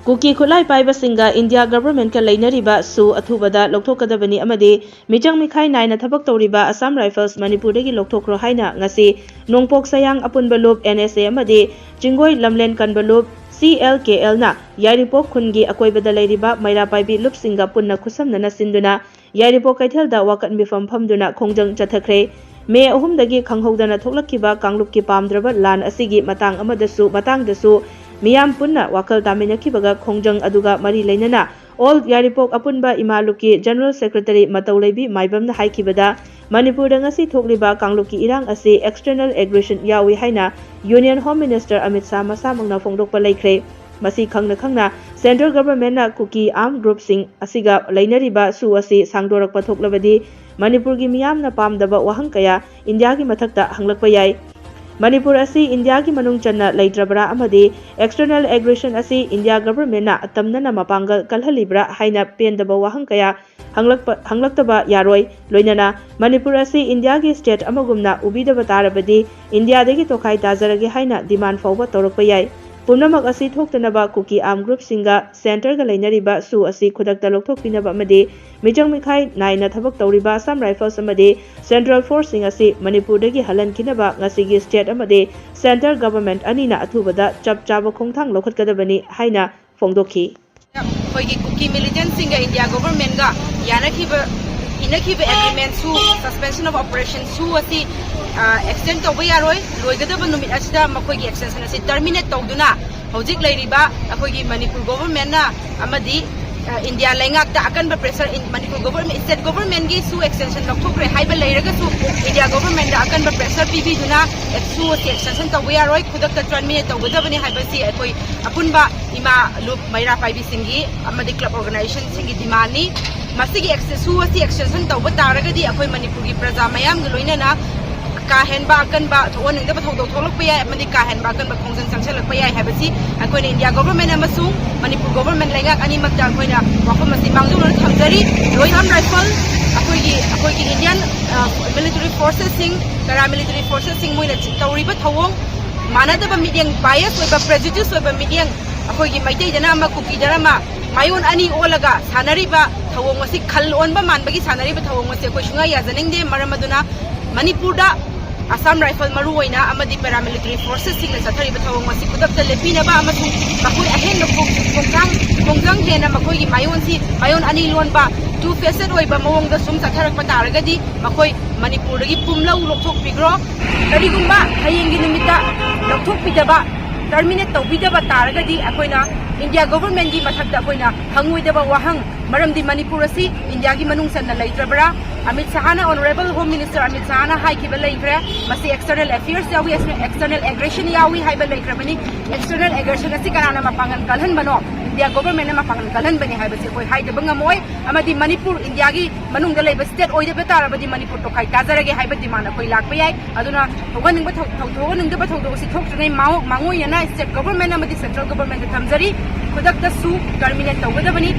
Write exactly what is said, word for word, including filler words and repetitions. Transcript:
ꯀꯨꯀꯤ ꯈꯨꯠꯂꯥꯏ ꯄꯥꯏꯕꯁꯤꯡꯒ ꯏꯟꯗꯤꯌꯥ ꯒꯚꯔꯟꯃꯦꯟꯠꯀ ꯂꯩꯅꯔꯤꯕ ꯁꯨ ꯑꯊꯨꯕꯗ ꯂꯧꯊꯣꯛꯀꯗꯕꯅꯤ ꯑꯃꯗꯤ ꯃꯤꯆꯪ ꯃꯤꯈꯥꯏ ꯅꯥꯏꯅ ꯊꯕꯛ ꯇꯧꯔꯤꯕ ꯑꯁꯥꯝ ꯔꯥꯏꯐꯜꯁ ꯃꯅꯤꯄꯨꯔꯗꯒꯤ ꯂꯧꯊꯣꯛꯈ꯭ꯔꯣ ꯍꯥꯏꯅ ꯉꯁꯤ ꯅꯣꯡꯄꯣꯛ ꯁꯌꯥꯡ ꯑꯄꯨꯟꯕ ꯂꯨꯞ, ꯑꯦꯟ ꯑꯦꯁ ꯑꯦ, ꯑꯃꯗꯤ ꯆꯤꯡꯒꯣꯏ ꯂꯝꯂꯦꯟ ꯀꯟꯕ ꯂꯨꯞ, ꯁꯤ ꯑꯦꯜ ꯀꯦ ꯑꯦꯜꯅ ꯌꯥꯏꯔꯤꯄꯣꯛ ꯈꯨꯟꯒꯤ ꯑꯀꯣꯏꯕꯗ ꯂꯩꯔꯤꯕ ꯃꯩꯔꯥ ꯄꯥꯏꯕꯤ ꯂꯨꯞꯁꯤꯡꯒ ꯄꯨꯟꯅ ꯈꯨꯠꯁꯝꯅꯅ ꯁꯤꯟꯗꯨꯅ ꯌꯥꯏꯔꯤꯄꯣꯛ ꯀꯩꯊꯦꯜꯗ ꯋꯥꯀꯠ ꯃꯤꯐꯝ ꯐꯝꯗꯨꯅ ꯈꯣꯡꯖꯪ ꯆꯠꯊꯈ꯭ꯔꯦ꯫ ꯃꯦ ꯑꯍꯨꯝꯗꯒꯤ ꯈꯪꯍꯧꯗꯅ ꯊꯣꯛꯂꯛꯈꯤꯕ ꯀꯥꯡꯂꯨꯞꯀꯤ ꯄꯥꯝꯗ꯭ꯔꯕ ꯂꯥꯟ ꯑꯁꯤꯒꯤ ꯃꯇꯥꯡ ꯑꯃꯗꯁꯨ, ꯃꯇꯥꯡꯗꯁꯨ ꯃꯤꯌꯥꯝ ꯄꯨꯟꯅ ꯋꯥꯈꯜ ꯇꯥꯃꯤꯟꯅꯈꯤꯕꯒ ꯈꯣꯡꯖꯪ ꯑꯗꯨꯒ ꯃꯔꯤ ꯂꯩꯅꯅ ꯑꯣꯜ ꯌꯥꯏꯔꯤꯄꯣꯛ ꯑꯄꯨꯟꯕ ꯏꯃꯥ ꯂꯨꯞꯀꯤ ꯖꯦꯅꯔꯦꯜ ꯁꯦꯀ꯭ꯔꯦꯇꯔꯤ ꯃꯇꯧ ꯂꯩꯕꯤ ꯃꯥꯏꯕꯝꯅ ꯍꯥꯏꯈꯤꯕꯗ, ꯃꯅꯤꯄꯨꯔꯗ ꯉꯁꯤ ꯊꯣꯛꯂꯤꯕ ꯀꯥꯡꯂꯨꯞꯀꯤ ꯏꯔꯥꯡ ꯑꯁꯤ ꯑꯦꯛꯁꯇꯔꯅꯦꯜ ꯑꯦꯒ꯭ꯔꯦꯁꯟ ꯌꯥꯎꯏ ꯍꯥꯏꯅ union home minister Amit Shah ꯃꯁꯥꯃꯛꯅ ꯐꯣꯡꯗꯣꯛꯄ ꯂꯩꯈ꯭ꯔꯦ꯫ ꯃꯁꯤ ꯈꯪꯅ ꯈꯪꯅ ꯁꯦꯟꯇ꯭ꯔꯦꯜ ꯒꯚꯔꯟꯃꯦꯟꯠꯅ ꯀꯨꯀꯤ ꯑꯥꯔꯝ ꯒ꯭ꯔꯨꯞꯁꯤꯡ ꯑꯁꯤꯒ ꯂꯩꯅꯔꯤꯕ ꯁꯨ ꯑꯁꯤ ꯁꯥꯡꯗꯣꯔꯛꯄ ꯊꯣꯛꯂꯕꯗꯤ ꯃꯅꯤꯄꯨꯔꯒꯤ ꯃꯤꯌꯥꯝꯅ ꯄꯥꯝꯗꯕ ꯋꯥꯍꯪ ꯀꯌꯥ ꯏꯟꯗꯤꯌꯥꯒꯤ ꯃꯊꯛꯇ ꯍꯪꯂꯛꯄ ꯌꯥꯏ꯫ ꯃꯅꯤꯄꯨꯔ ꯑꯁꯤ ꯏꯟꯗꯤꯌꯥꯒꯤ ꯃꯅꯨꯡ ꯆꯟꯅ ꯂꯩꯇ꯭ꯔꯕ꯭ꯔꯥ ꯑꯃꯗꯤ ꯑꯦꯛꯁꯇꯔꯅꯦꯜ ꯑꯦꯒ꯭ꯔꯦꯁꯟ ꯑꯁꯤ ꯏꯟꯗꯤꯌꯥ ꯒꯚꯔꯟꯃꯦꯟꯠꯅ ꯑꯇꯝꯅꯅ ꯃꯄꯥꯡꯒꯜ ꯀꯜꯍꯜꯂꯤꯕ꯭ꯔꯥ ꯍꯥꯏꯅ ꯄꯦꯟꯗꯕ ꯋꯥꯍꯪ ꯀꯌꯥ ꯍꯪꯂꯛꯄ, ꯍꯪꯂꯛꯇꯕ ꯌꯥꯔꯣꯏ꯫ ꯂꯣꯏꯅꯅ ꯃꯅꯤꯄꯨꯔ ꯑꯁꯤ ꯏꯟꯗꯤꯌꯥꯒꯤ ꯁ꯭ꯇꯦꯠ ꯑꯃꯒꯨꯝꯅ ꯎꯕꯤꯗꯕ ꯇꯥꯔꯕꯗꯤ ꯏꯟꯗꯤꯌꯥꯗꯒꯤ ꯇꯣꯈꯥꯏ ꯇꯥꯖꯔꯒꯦ ꯍꯥꯏꯅ ꯗꯤꯃꯥꯟ ꯐꯥꯎꯕ ꯇꯧꯔꯛꯄ ꯌꯥꯏ꯫ ꯄꯨꯝꯅꯃꯛ ꯑꯁꯤ ꯊꯣꯛꯇꯅꯕ ꯀꯨꯀꯤ ꯑꯥꯔꯝ ꯒ꯭ꯔꯨꯞꯁꯤꯡꯒ ꯁꯦꯟꯇꯔꯒ ꯂꯩꯅꯔꯤꯕ ꯁꯨ ꯑꯁꯤ ꯈꯨꯗꯛꯇ ꯂꯧꯊꯣꯛꯄꯤꯅꯕ ꯑꯃꯗꯤ ꯃꯤꯆꯪ ꯃꯤꯈꯥꯏ ꯅꯥꯏꯅ ꯊꯕꯛ ꯇꯧꯔꯤꯕ ꯑꯁꯥꯝ ꯔꯥꯏꯐꯜꯁ ꯑꯃꯗꯤ ꯁꯦꯟꯇ꯭ꯔꯦꯜ ꯐꯣꯔꯁꯁꯤꯡ ꯑꯁꯤ ꯃꯅꯤꯄꯨꯔꯗꯒꯤ ꯍꯜꯍꯟꯈꯤꯅꯕ ꯉꯁꯤꯒꯤ ꯁ꯭ꯇꯦꯠ ꯑꯃꯗꯤ ꯁꯦꯟꯇꯔ ꯒꯚꯔꯟꯃꯦꯟꯠ ꯑꯅꯤꯅ ꯑꯊꯨꯕꯗ ꯆꯞ ꯆꯥꯕ ꯈꯣꯡꯊꯥꯡ ꯂꯧꯈꯠꯀꯗꯕꯅꯤ ꯍꯥꯏꯅ ꯐꯣꯡꯗꯣꯛꯈꯤ꯫ ꯑꯩꯈꯣꯏꯒꯤ ꯀꯨꯀꯤ ꯃꯤꯂꯤꯇꯦꯟꯠꯁꯤꯡꯒ ꯏꯟꯗꯤꯌꯥ ꯒꯣꯚꯔꯟꯃꯦꯟꯠꯒ ꯌꯥꯅꯈꯤꯕ, ꯏꯅꯈꯤꯕ ꯑꯦꯒ꯭ꯔꯤꯃꯦꯟꯠ ꯁꯨ, ꯁꯁꯄꯦꯟꯁꯟ ꯑꯣꯐ ꯑꯣꯄꯔꯦꯁꯟ ꯁꯨ ꯑꯁꯤ, ꯑ, ꯑꯦꯛꯁꯇꯦꯟ ꯇꯧꯕ ꯌꯥꯔꯣꯏ꯫ ꯂꯣꯏꯒꯗꯕ ꯅꯨꯃꯤꯠ ꯑꯁꯤꯗ ꯃꯈꯣꯏꯒꯤ ꯑꯦꯛꯁꯇꯦꯟꯁꯟ ꯑꯁꯤ ꯇꯔꯃꯤꯅꯦꯠ ꯇꯧꯗꯨꯅ ꯍꯧꯖꯤꯛ ꯂꯩꯔꯤꯕ ꯑꯩꯈꯣꯏꯒꯤ ꯃꯅꯤꯄꯨꯔ ꯒꯣꯚꯔꯟꯃꯦꯟꯠꯅ ꯑꯃꯗꯤ, ꯑ, ꯏꯟꯗꯤꯌꯥ ꯂꯩꯉꯥꯛꯇ ꯑꯀꯟꯕ ꯄ꯭ꯔꯦꯁꯔ, ꯏꯟ-, ꯃꯅꯤꯄꯨꯔ ꯒꯣꯚꯔꯟꯃꯦꯟꯠ, ꯁ꯭ꯇꯦꯠ ꯒꯣꯚꯔꯟꯃꯦꯟꯠꯀꯤ ꯁꯨ ꯑꯦꯛꯁꯇꯦꯟꯁꯟ ꯂꯧꯊꯣꯛꯈ꯭ꯔꯦ ꯍꯥꯏꯕ ꯂꯩꯔꯒꯁꯨ ꯏꯟꯗꯤꯌꯥ ꯒꯣꯚꯔꯟꯃꯦꯟꯠꯗ ꯑꯀꯟꯕ ꯄ꯭ꯔꯦꯁꯔ ꯄꯤꯕꯤꯗꯨꯅ ꯑꯦꯛ-, ꯁꯨ ꯑꯁꯤ ꯑꯦꯛꯁꯇꯦꯟꯁꯟ ꯇꯧꯕ ꯌꯥꯔꯣꯏ, ꯈꯨꯗꯛꯇ ꯇꯔꯃꯤꯅꯦꯠ ꯇꯧꯒꯗꯕꯅꯤ ꯍꯥꯏꯕꯁꯤ ꯑꯩꯈꯣꯏ ꯑꯄꯨꯟꯕ ꯏꯃꯥ ꯂꯨꯞ ꯃꯩꯔꯥ ꯄꯥꯏꯕꯤꯁꯤꯡꯒꯤ ꯑꯃꯗꯤ ꯀ꯭ꯂꯕ ꯑꯣꯔꯒꯅꯥꯏꯖꯦꯁꯟꯁꯤꯡꯒꯤ ꯗꯤꯃꯥꯟꯅꯤ꯫ ꯃꯁꯤꯒꯤ ꯑꯦꯛꯁ-, ꯁꯨ ꯑꯁꯤ ꯑꯦꯛꯁꯇꯦꯟꯁꯟ ꯇꯧꯕ ꯇꯥꯔꯒꯗꯤ ꯑꯩꯈꯣꯏ ꯃꯅꯤꯄꯨꯔꯒꯤ ꯄ꯭ꯔꯖꯥ ꯃꯌꯥꯝꯒ ꯂꯣꯏꯅꯅ ꯀꯥ ꯍꯦꯟꯕ ꯑꯀꯟꯕ ꯊꯣꯛꯍꯟꯅꯤꯡꯗꯕ ꯊꯧꯗꯣꯛ ꯊꯣꯛꯂꯛꯄ ꯌꯥꯏ ꯑꯃꯗꯤ ꯀꯥ ꯍꯦꯟꯕ ꯑꯀꯟꯕ ꯈꯣꯡꯖꯪ ꯆꯪꯁꯤꯜꯂꯛꯄ ꯌꯥꯏ ꯍꯥꯏꯕꯁꯤ ꯑꯩꯈꯣꯏꯅ ꯏꯟꯗꯤꯌꯥ ꯒꯣꯚꯔꯟꯃꯦꯟꯠ ꯑꯃꯁꯨꯡ ꯃꯅꯤꯄꯨꯔ ꯒꯣꯚꯔꯟꯃꯦꯟꯠ ꯂꯩꯉꯥꯛ ꯑꯅꯤꯃꯛꯇ ꯑꯩꯈꯣꯏꯅ ꯋꯥꯐꯝ ꯑꯁꯤ ꯃꯥꯡꯖꯧꯅꯅ ꯊꯝꯖꯔꯤ꯫ ꯂꯣꯏ ꯑꯁꯥꯝ ꯔꯥꯏꯐꯜ, ꯑꯩꯈꯣꯏꯒꯤ, ꯑꯩꯈꯣꯏꯒꯤ ꯏꯟꯗꯤꯌꯟ, ꯑ, ꯃꯤꯂꯤꯇꯔꯤ ꯐꯣꯔꯁꯦꯁꯁꯤꯡ, ꯄꯦꯔꯥ ꯃꯤꯂꯤꯇꯔꯤ ꯐꯣꯔꯁꯦꯁꯁꯤꯡ ꯃꯣꯏꯅ ꯆꯤ-, ꯇꯧꯔꯤꯕ ꯊꯧꯑꯣꯡ ꯃꯥꯟꯅꯗꯕ ꯃꯤꯠꯌꯦꯡ, ꯕꯥꯏꯑꯁ ꯑꯣꯏꯕ, ꯄ꯭ꯔꯦꯖꯨꯗꯤꯁ ꯑꯣꯏꯕ ꯃꯤꯠꯌꯦꯡ ꯑꯩꯈꯣꯏꯒꯤ ꯃꯩꯇꯩꯗꯅ ꯑꯃ, ꯀꯨꯀꯤꯗꯅ ꯑꯃ, ꯃꯥꯏꯑꯣꯟ ꯑꯅꯤ ꯑꯣꯜꯂꯒ ꯁꯥꯟꯅꯔꯤꯕ ꯊꯧꯑꯣꯡ ꯑꯁꯤ, ꯈꯜ ꯑꯣꯟꯕ ꯃꯥꯟꯕꯒꯤ ꯁꯥꯟꯅꯔꯤꯕ ꯊꯧꯑꯣꯡ ꯑꯁꯤ ꯑꯩꯈꯣꯏ ꯁꯨꯡꯌꯥ ꯌꯥꯖꯅꯤꯡꯗꯦ꯫ ꯃꯔꯝ ꯑꯗꯨꯅ ꯃꯅꯤꯄꯨꯔꯗ ꯑꯁꯥꯝ ꯔꯥꯏꯐꯜ ꯃꯔꯨ ꯑꯣꯏꯅ ꯑꯃꯗꯤ paramilitary forcesꯁꯤꯡꯅ ꯆꯠꯊꯔꯤꯕ ꯊꯧꯑꯣꯡ ꯑꯁꯤ ꯈꯨꯗꯛꯇ ꯂꯦꯞꯄꯤꯅꯕ ꯑꯃꯁꯨꯡ ꯃꯈꯣꯏ ꯑꯍꯦꯟꯕ ꯈꯣꯡ-, ꯈꯣꯡꯊꯥꯡ, ꯈꯣꯡꯖꯪ ꯍꯦꯟꯅ ꯃꯈꯣꯏꯒꯤ ꯃꯥꯏꯑꯣꯟꯁꯤ ꯃꯥꯏꯑꯣꯟ ꯑꯅꯤ ꯂꯣꯟꯕ, two faced ꯑꯣꯏꯕ ꯃꯑꯣꯡꯗ ꯁꯨꯝ ꯆꯠꯊꯔꯛꯄ ꯇꯥꯔꯒꯗꯤ ꯃꯈꯣꯏ ꯃꯅꯤꯄꯨꯔꯗꯒꯤ ꯄꯨꯝꯂꯧ ꯂꯧꯊꯣꯛꯄꯤꯈ꯭ꯔꯣ꯫ ꯀꯔꯤꯒꯨꯝꯕ ꯍꯌꯦꯡꯒꯤ ꯅꯨꯃꯤꯠꯇ ꯂꯧꯊꯣꯛꯄꯤꯗꯕ, terminate ꯇꯧꯕꯤꯗꯕ ꯇꯥꯔꯒꯗꯤ ꯑꯩꯈꯣꯏꯅ ꯏꯟꯗꯤꯌꯥ governmentꯀꯤ ꯃꯊꯛꯇ ꯑꯩꯈꯣꯏꯅ ꯍꯪꯉꯣꯏꯗꯕ ꯋꯥꯍꯪ, ꯃꯔꯝꯗꯤ ꯃꯅꯤꯄꯨꯔ ꯑꯁꯤ ꯏꯟꯗꯤꯌꯥꯒꯤ ꯃꯅꯨꯡ ꯆꯟꯅ ꯂꯩꯇ꯭ꯔꯕ꯭ꯔꯥ? Amit ꯁꯍꯥꯅ, Honourable Home Minister Amit ꯁꯍꯥꯅ ꯍꯥꯏꯈꯤꯕ ꯂꯩꯈ꯭ꯔꯦ, ꯃꯁꯤ external affairs ꯌꯥꯎꯏ, external aggression ꯌꯥꯎꯏ ꯍꯥꯏꯕ ꯂꯩꯈ꯭ꯔꯕꯅꯤ꯫ External aggression ꯑꯁꯤ ꯀꯅꯥꯅ ꯃꯄꯥꯡꯒꯜ ꯀꯜꯍꯟꯕꯅꯣ? ꯏꯟꯗꯤꯌꯥ governmentꯅ ꯃꯄꯥꯡꯒꯜ ꯀꯜꯍꯟꯕꯅꯤ ꯍꯥꯏꯕꯁꯤ ꯑꯩꯈꯣꯏ ꯍꯥꯏꯗꯕ ꯉꯝꯃꯣꯏ꯫ ꯑꯃꯗꯤ ꯃꯅꯤꯄꯨꯔ ꯏꯟꯗꯤꯌꯥꯒꯤ ꯃꯅꯨꯡꯗ ꯂꯩꯕ state ꯑꯣꯏꯗꯕ ꯇꯥꯔꯕꯗꯤ ꯃꯅꯤꯄꯨꯔ ꯇꯣꯈꯥꯏ ꯇꯥꯖꯔꯒꯦ ꯍꯥꯏꯕ demand ꯑꯩꯈꯣꯏ ꯂꯥꯛꯄ ꯌꯥꯏ꯫ ꯑꯗꯨꯅ ꯊꯣꯛꯍꯟꯅꯤꯡꯕ ꯊꯧ-, ꯊꯧ-, ꯊꯣꯛꯍꯟꯅꯤꯡꯗꯕ ꯊꯧꯗꯣꯛ ꯑꯁꯤ ꯊꯣꯛꯇ꯭ꯔꯤꯉꯩ ꯃꯥꯡꯑꯣ-, ꯃꯥꯡꯑꯣꯏꯅꯅ state government ꯑꯃꯗꯤ central governmentꯇ ꯊꯝꯖꯔꯤ, ꯈꯨꯗꯛꯇꯁꯨ terminate ꯇꯧꯒꯗꯕꯅꯤ꯫